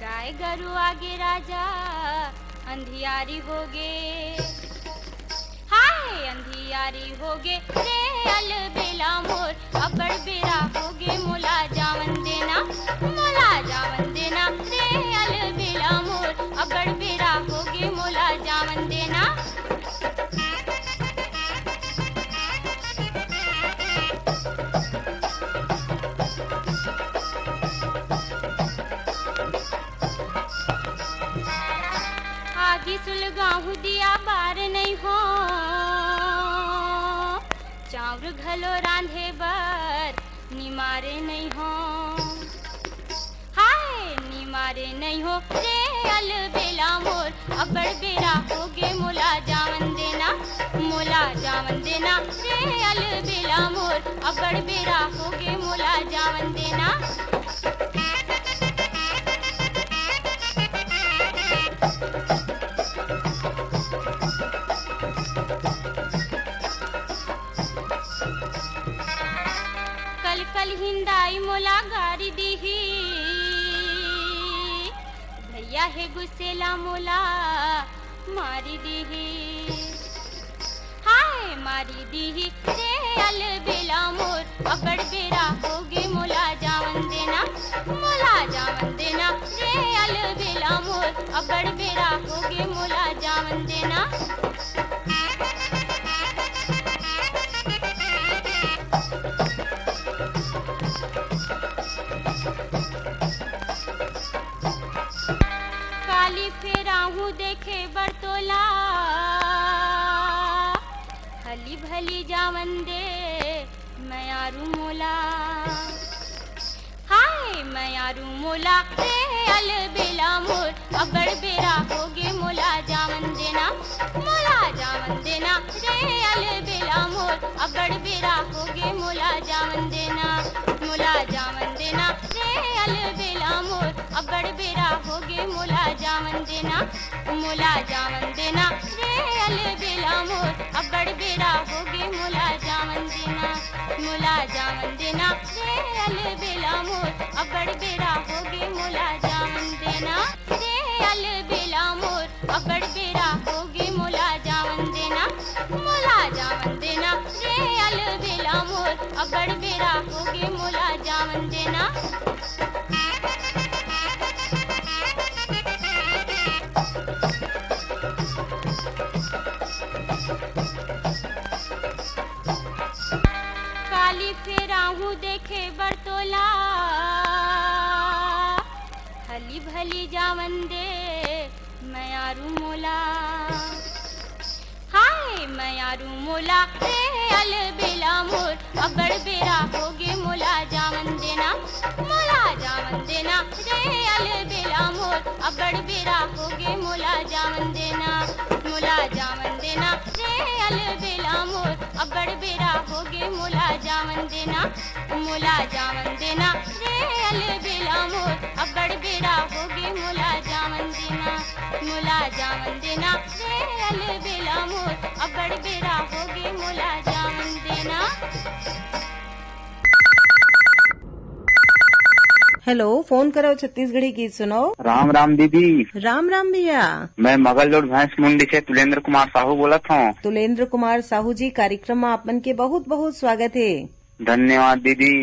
गाय गरु आगे राजा अंधियारी होगे। हाय अंधियारी होगे रे अलबेला मोर, अब्बड़ बेरा होगे मोला जावन देना। मोला जावन देना रे अलबेला मोर, अब्बड़ बेरा होगे मोला जावन देना। आगी सुलगाहूं दिया बार नइ हो, चाउर घलो रांधे बर निमारे नइ हो। हाय निमारे नइ हो रे अलबेला मोर, अब्बड़ बेरा होगे मोला जावन देना। मोला जावन देना रे अलबेला मोर, अब्बड़ बेरा होगे मोला जावन देना। कल कल हिंदाई मोला गारी दीही, भैया हे गुस्सेला मोला मारी दीही। हाय मारी दीही रे अलबेला मोर, अब्बड़ बेरा होगे मोला जावन देना। मोला जावन देना रे अलबेला मोर, अब्बड़ बेरा होगे मोला जावन देना। काली फेर आहूं देखे बर तोला, हली भली जावन दे मयारू मोला। हाय मयारू मोला रे अलबेला मोर, अब्बड़ बेरा होगे मोला जावन देना। मोला जावन देना रे अलबेला मोर, अब्बड़ बेरा होगे मोला जावन देना। मोला जावन देना रे अलबेला मोर, अब्बड़ बेरा होगे मोला जावन देना। मोला जावन देना रे अलबेला मोर, अब्बड़ बेरा होगे मोला जावन देना। मोला जावन देना रे अलबेला मोर, अब्बड़ बेरा होगे मोला जावन देना। रे अलबेला मोर, अब्बड़ बेरा होगे मोला जावन देना। मोला जावन देना रे अलबेला मोर, अब्बड़ बेरा होगे मोला जावन देना। काली फेर आहूं देखे बर तोला, हली भली जावन दे मयारू मोला। हाय मयारू मोला रे अलबेला मोर, अब्बड़ बेरा होगे मोला जावन देना। मोला जावन देना रे अलबेला मोर, अब्बड़ बेरा होगे मोला जावन देना, मोला जावन देना रे अलबेला मोर, अब्बड़ बेरा होगे मोला जावन देना, मोला जावन देना रे अलबेला मोर, अब्बड़ बेरा होगे मोला जावन देना, मोला जावन देना रे अलबेला मोर, अब्बड़ बेरा होगे मोला जावन देना। हेलो, फोन करो छत्तीसगढ़ी गीत सुनो। राम राम दीदी। राम राम भैया। मैं मगल रोड भैंस मुंडी से तुलेंद्र कुमार साहू बोलत हूँ। तुलेंद्र कुमार साहू जी, कार्यक्रम में आप मन के बहुत बहुत स्वागत है। धन्यवाद दीदी।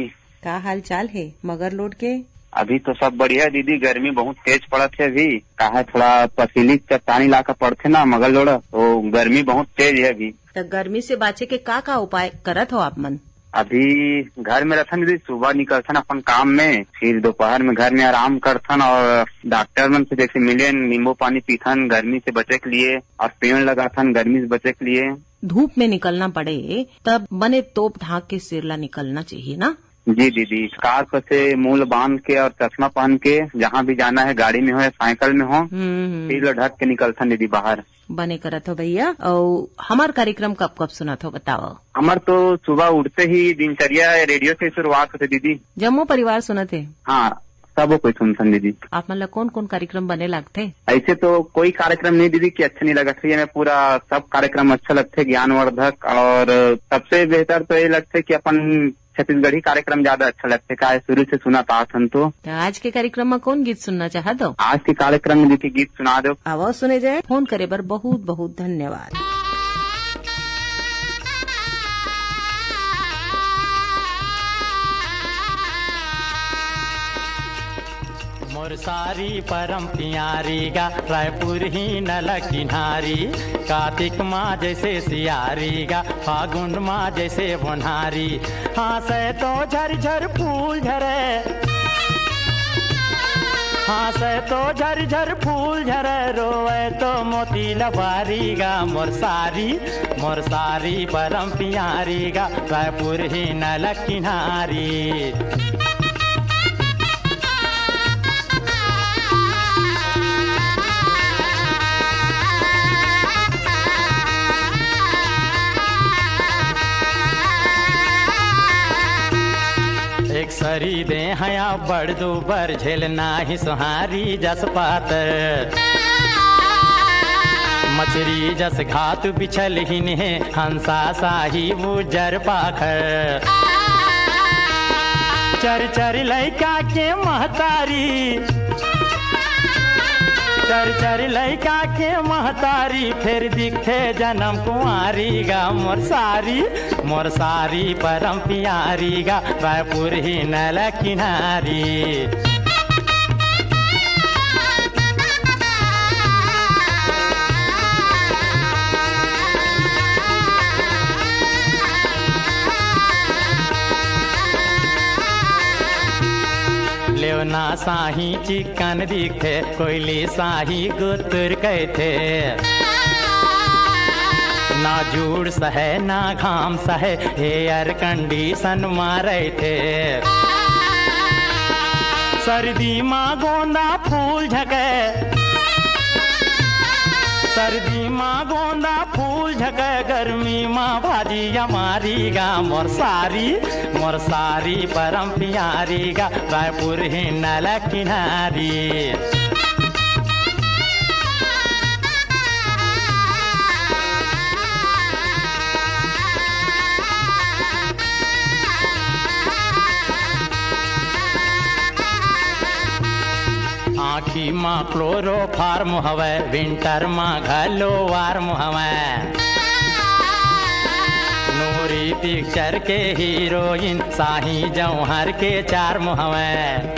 का हाल चाल है मगर रोड के? अभी तो सब बढ़िया दीदी, गर्मी बहुत तेज पड़त है अभी, का है थोड़ा पसीली चट्टानी इलाका पड़थे ना मगर रोड, तो गर्मी बहुत तेज है अभी। तो गर्मी से बाचे के का का उपाय करत हो आप मन? अभी घर में रहथन दीदी, सुबह निकलथन अपन काम में, फिर दोपहर में घर में आराम करथन और डॉक्टर मन से जैसे मिले, नींबू पानी पीथन गर्मी से बचे के लिए और पेड़ लगाथन गर्मी से बचे के लिए। धूप में निकलना पड़े तब बने तोप ढांक के सिर ला निकलना चाहिए ना। जी दीदी, scarf से मुंह ला बांध के और चश्मा पहन के जहाँ भी जाना है, गाड़ी में हो या साइकिल में हो, हम्म, हम्म। सिर ला ढक के निकलथन दीदी बाहर। बने करत हो भैया। अउ हमार कार्यक्रम कब कब सुनत हो बताओ? हमार तो सुबह उठते ही दिनचर्या रेडियो से शुरुआत होते दीदी। जम्मो परिवार सुनत हे? हाँ, सबो कोई सुनथन दीदी। आप मन ला कौन कौन कार्यक्रम बने लगथे? ऐसे तो कोई कार्यक्रम नहीं दीदी कि अच्छा नहीं लगत है, ये मैं पूरा सब कार्यक्रम अच्छा लगथे, ज्ञानवर्धक। और सबसे बेहतर तो ये लगथे कि अपन छत्तीसगढ़ी कार्यक्रम ज्यादा अच्छा लगथे, काहे शुरू से सुनत आत हन तो। तो आज के कार्यक्रम में कौन गीत सुनना चाहत हो? आज के कार्यक्रम में दीदी गीत सुना दो। आवाज सुने जाए। फोन करे बर बहुत बहुत धन्यवाद। मोर सारी परम पियारी गा, रायपुर ही नल किनारी। कातिक मा जैसे सियारी गा, फागुन मा जैसे बोन्हारी। हाँसे तो झरझर फूल झरे, हाँसे तो झरझर फूल झरे, रोवे तो मोती लबारी गा। मोर सारी, मोर सारी परम पियारी गा, रायपुर ही नल किनारी। एक सरी दे हया बड़ दूबर, झेलना ही सुहारी जस पातर। मछरी जस घात बिछल हिन हे, हंसा साही उजर पाखर। चर चर लइका के महतारी, चर चर लइका के महतारी, फेर दिखे जनम कुंवारी गा। मोर सारी, मोर सारी परम पियारी गा, रायपुर ही नल किनारी। लेवना साही चिकन दिखे, कोयली साही गुतुर कहथे। ना जूड़ सहे, ना घाम सहे, air condition मा रहिथे। सर्दी मा गोंदा फूल झके, सर्दी मा गोंदा फूल झके, गर्मी मा भाजी अमारी गा। मोर सारी, मोर सारी परम पियारी गा, रायपुर ही नल किनारी। आँखी मा क्लोरोफार्म हवय, विंटर मा घलो वार्म हवय। नूरी पिक्चर के हीरोइन, साही जौहर के चार्म हवय।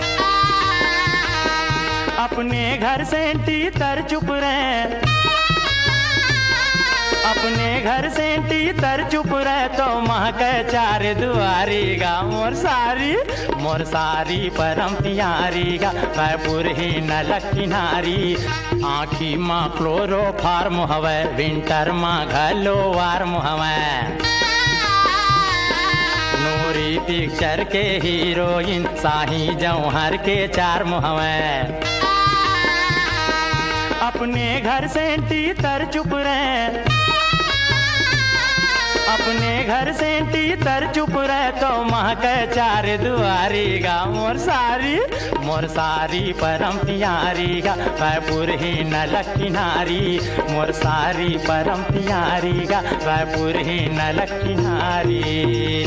अपने घर सेंटी तर चुप रहे, अपने घर सेंटी तर चुप रहे, तो महके चार दुआरी गा। मोर सारी, मोर सारी परम पियारी गा, रायपुर ही नल किनारी। आँखी मा क्लोरोफार्म हवय, विंटर मा घलो वार्म हवय। नूरी पिक्चर के हीरोइन साही जौहर के चार्म हवय। अपने घर सेंटी तर चुप रहे, अपने घर सेंटी तर चुप रहे, तो महक चार दुआरी गा मोर सारी, मोर सारी परम प्यारी गा, रायपुर ही नलक किनारी, मोर सारी परम प्यारी गा, रायपुर ही नलक किनारी।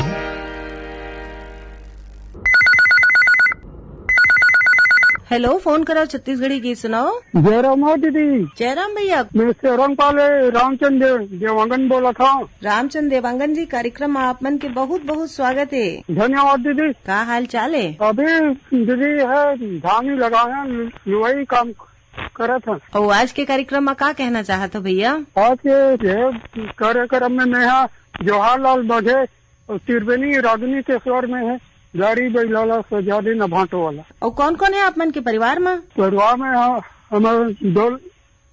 हेलो, फोन कराओ, छत्तीसगढ़ी गीत सुनाओ। जयराम हो दीदी। जयराम भैया। मैं सेवरंग पाले रामचंद देव, देवांगन बोला था। रामचंद देवांगन जी, कार्यक्रम में आप मन के बहुत बहुत स्वागत है। धन्यवाद दीदी। का हाल चाल है? अभी दीदी है धान ही लगाए हैं, लुवाई काम करत हैं। और आज के कार्यक्रम में का कहना चाहत हो भैया? आज के ये कार्यक्रम में मैं यहाँ जवाहरलाल बघेल और त्रिवेणी रागिनी के स्वर में है, गाड़ी बैलाला सजा दे न भांटो वाला। और कौन कौन है आप मन के परिवार में? परिवार में हाँ, हमारे दो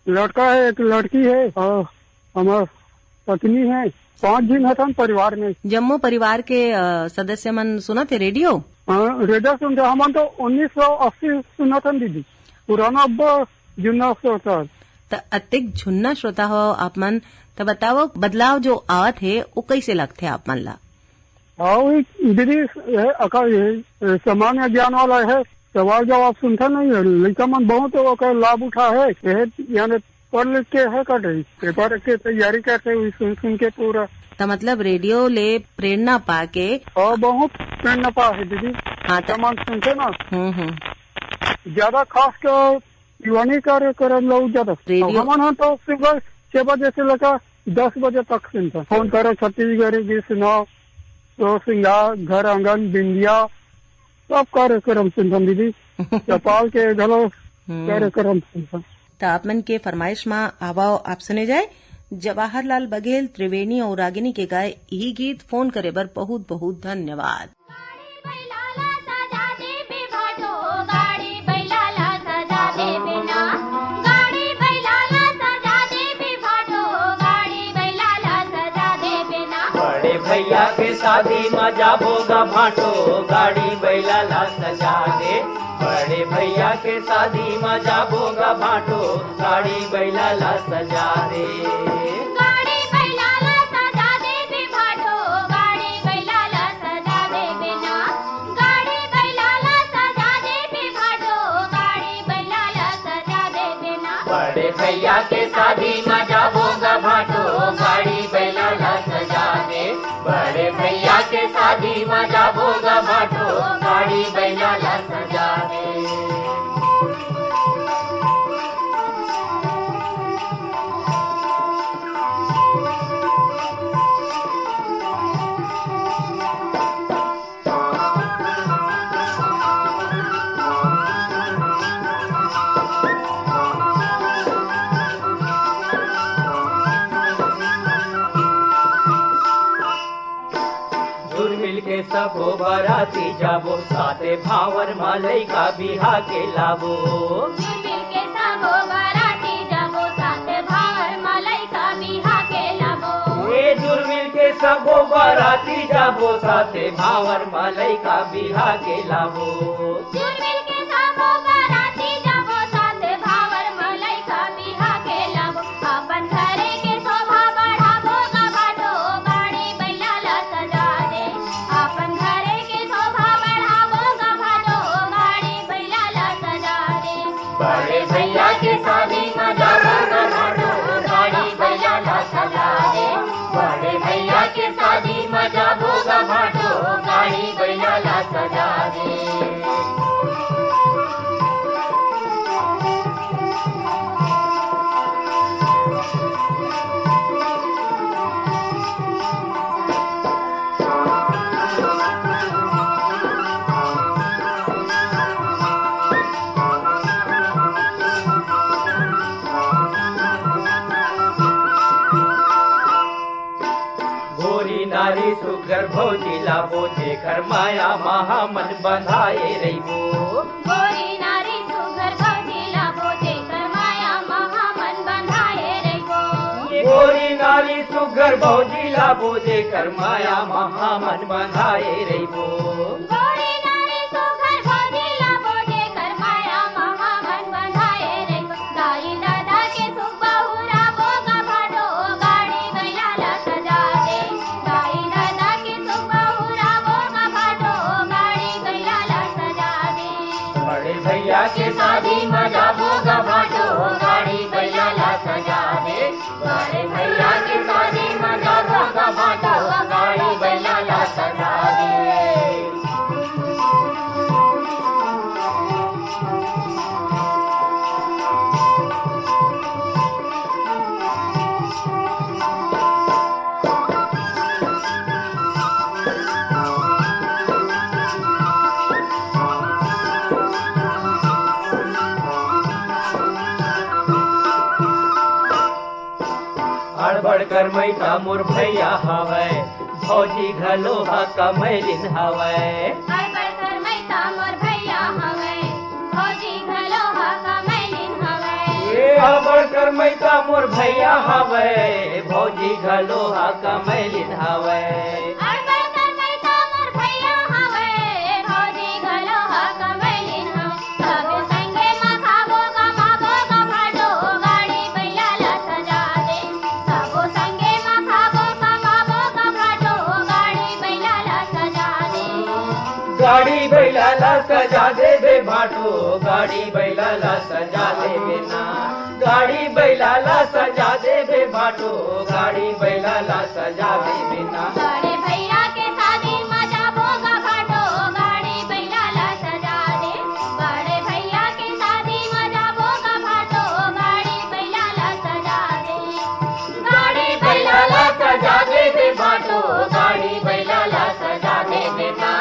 लड़का है, एक लड़की है और हमार पत्नी है। पांच झिन हथन परिवार में। जम्मो परिवार के, अ, सदस्य मन सुनत हे रेडियो? हाँ, रेडियो सुनते। हमन तो उन्नीस सौ अस्सी सुनत हन दीदी, पुराना अब्बा जुन्ना श्रोता। त अतेक झुन्ना श्रोता हो आप मन, त बताओ बदलाव जो आवत हे, वो कैसे लगथे आप मन ला? हाँ, वही दीदी, ये अका-, ये सामान्य ज्ञान वाला है, सवाल जवाब सुनता नहीं है। लड़का मन बहुत ओकर लाभ उठा है, ये यानी पढ़ लिख के है का नहीं, पेपर के तैयारी करते हुए सुन सुन के पूरा। त मतलब रेडियो ले प्रेरणा पा के। हाँ, बहुत प्रेरणा पा है दीदी। हाँ, त सामान सुनते ना। हम्म, हम्म। ज्यादा खास कर दीवानी कार्यक्रम लोग ज्यादा। रेडियो। हमन ह तो सुबह छह बजे से लेकर दस बजे तक सुनता। फोन करो छत्तीसगढ़ी गीत सुनाओ, तो श्रृंगार, घर आंगन, बिंदिया, सब कार्यक्रम सुनता दीदी। चौपाल के घलो हम्म। कार्यक्रम सुनता। त आप मन के फरमाइश मा आवव, आप सुने जाए जवाहरलाल बघेल, त्रिवेणी और रागिनी के गाए यही गीत। फोन करे बर बहुत बहुत धन्यवाद। गाड़ी बैला ला सजा देबे भाटो, गाड़ी बैला ला सजा देबे ना। गाड़ी बैला ला सजा देबे भाटो, गाड़ी बैला ला सजा देबे ना। बड़े भैया के शादी म जाबो गा भाटो, गाड़ी बैला ला सजा दे। बड़े भैया के शादी म जाबो गा भाटो, गाड़ी बैला ला सजा दे। गाड़ी बैला ला सजा देबे भाटो, गाड़ी बैला ला सजा देबे ना। गाड़ी बैला ला सजा देबे भाटो, गाड़ी बैला ला सजा देबे ना। बड़े भैया के शादी म जाबो गा भाटो, गाड़ी बैला ला सजा दे। बड़े भैया के शादी म जाबो गा भाटो, गाड़ी बैला ला सजा दे। जुरमिल के सबो बराती जाबो, साथे भांवर म लइका बिहा के लाबो। जुरमिल के सबो बराती जाबो, साथे भांवर म लइका बिहा के लाबो। ए जुरमिल के सबो बराती जाबो, साथे भांवर म लइका बिहा के लाबो। जुरमिल के सबो बराती जाबो, साथे भांवर म लइका बिहा के लाबो। अपन घरे के शोभा बढ़ाबो गा भाटो, गाड़ी बैला ला सजा दे। अपन घरे के शोभा बढ़ाबो गा भाटो, गाड़ी बैला ला सजा दे। बड़े भैया के शादी म जाबो गा भाटो, गाड़ी बैला ला सजा दे। बड़े भैया के शादी म जाबो गा भाटो, गाड़ी बैला ला सजा दे। गोरी नारी सुघर भौजी लाबो, जेकर माया म हमन बंधाए रहिबो। गोरी नारी सुघर भौजी लाबो, जेकर माया म हमन बंधाए रहिबो। गोरी नारी सुघर घर भौजी ला बोजे कर माया म हमन बंधाए रहिबो। गोरी नारी सुघर भौजी ला बोजे कर माया म हमन बंधाए रहिबो। दाई ददा के सुख बहुरा बोगा भाटो गाड़ी बैला ला सजा दे। दाई ददा के सुख बहुरा बोगा भाटो गाड़ी बैला ला सजा दे। बड़े भैया के शादी म जाबो गा भाटो गाड़ी बैला ला सजा दे। बड़े भैया के शादी म जाबो गा भाटो गाड़ी बैला ला सजा दे। अड़बड़ कर मैता मोर भैया हवय, भौजी घलो ह कमैलिन हवय। अड़बड़ कर मैता मोर भैया हवय, भौजी घलो ह कमैलिन हवय। ए अड़बड़ कर मैता मोर भैया हवय, भौजी घलो ह कमैलिन हवय। अड़बड़ कर मैता मोर भैया हवय, भौजी घलो ह कमैलिन हवय। सबो संगे म खाबो, कमाबो, कमाबो, गाड़ी बैला ला सजा दे। सबो संगे म खाबो, कमाबो, कमाबो, गाड़ी बैला ला सजा दे। गाड़ी बैला ला सजा देबे भाटो, गाड़ी बैला ला सजा देबे ना। गाड़ी बैला ला सजा देबे भाटो, गाड़ी बैला ला सजा देबे ना। बड़े भैया के शादी म जाबो गा भाटो, गाड़ी बैला ला सजा दे। बड़े भैया के शादी म जाबो गा भाटो, गाड़ी बैला ला सजा दे। गाड़ी बैला ला सजा देबे भाटो, गाड़ी बैला ला सजा देबे ना।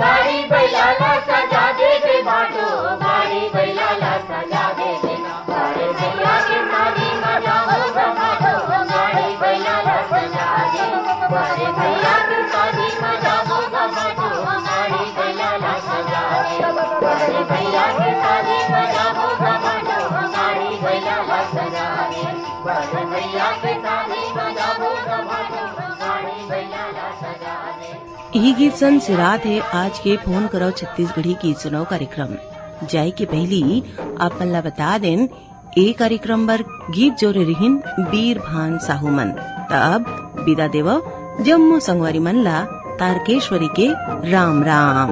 गाड़ी बैला ला सजा देबे भाटो, गाड़ी बैला ला सजा देबे ना। बड़े भैया के शादी म जाबो गा भाटो, गाड़ी बैला ला सजा दे। बड़े भैया के शादी म जाबो गा भाटो, गाड़ी बैला ला सजा दे। बड़े भैया के शादी म जाबो गा भाटो, गाड़ी बैला ला सजा दे। बड़े भैया के शादी म जाबो गा भाटो, गाड़ी बैला ला सजा दे। इही गीत सन सिरात हे आज के फोन करव छत्तीसगढ़ी गीत सुनव कार्यक्रम। जाय के पहिली आप मन ला बता देन, ए कार्यक्रम बर गीत जोरे रिहिन बीर भान साहू मन। त अब बिदा देवव जम्मो संगवारी मन ला तारकेश्वरी के राम राम।